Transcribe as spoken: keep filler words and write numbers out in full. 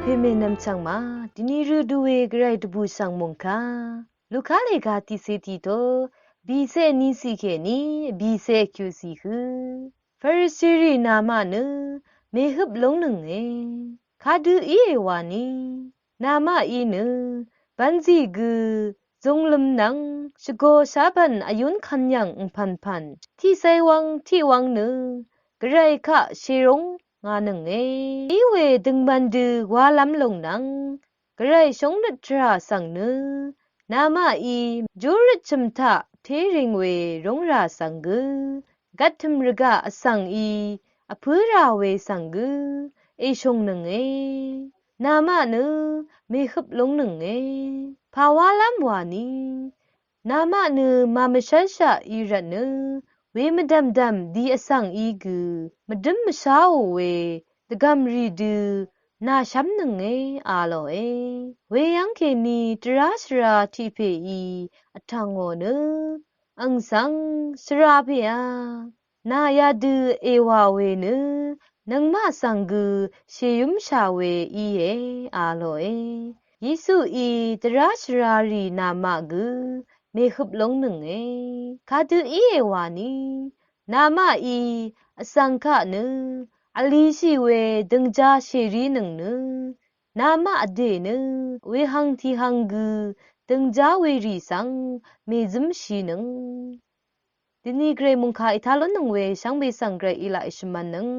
Pèmè nv̀mchv̀ng ma, dvni rø dvwè gvray dvbù shv̀ng mòngkà. Luka lèga tiqsè tiqto, bìcé vníciq kèní, bìcé vkyuciq hø. Farisirì namaq nø, mèhøp lóngnønge. Kadø íe wani, namaqí nø, bvnzì gø, zungløm nvng, shvgo shabv̀n vyún kvn yv̀ng ngpv̀npv̀n, tiqcé wvng tiqwvng nø, gvray kaq shèrúng nganønge. Iwe døngman dø walv́m lùng nvng, gvray shóngnøt tvrà svng nø, namaqí, júrøt chø̀m taq, téring we rúngrà svng gø, gvttø̀m rvgaq vsvng í, vpǿ rà we svng gø, èshùngnønge. Namaq nø, mèhøp lúngnønge. Pàwálv́m wani, namaq nø màmvshv́lshaq í rvtnø, wemvdv̀mdv̀m di vsvng í gø, mvdǿm mvsháò we, dvgv̀mrì dø, nàshv́mnønge, a lòe. Weyv́ng kèní, tvrá shvra tiq pèí, vtv̀ngò nø, àng svng, shvra pèá, nà yadø èwà we nø, nøngmaq svng gø, shèyúmshà we íe, a lòe. Yesuí, tvrá shvrarì namaq gø, mèhøp lóngnønge. Kadø íe wani, namaqí, vsvng kaq nø, vlishì we, døngjá shèrinøng nø, namaq vdè nø, wehvng tihvng gø, døngjá werì svng, mèzǿmshinøng. Dvni gvray mòngkà ètá lúnnøng we shvngbe svng gvray í laq èshvmv̄nnøng.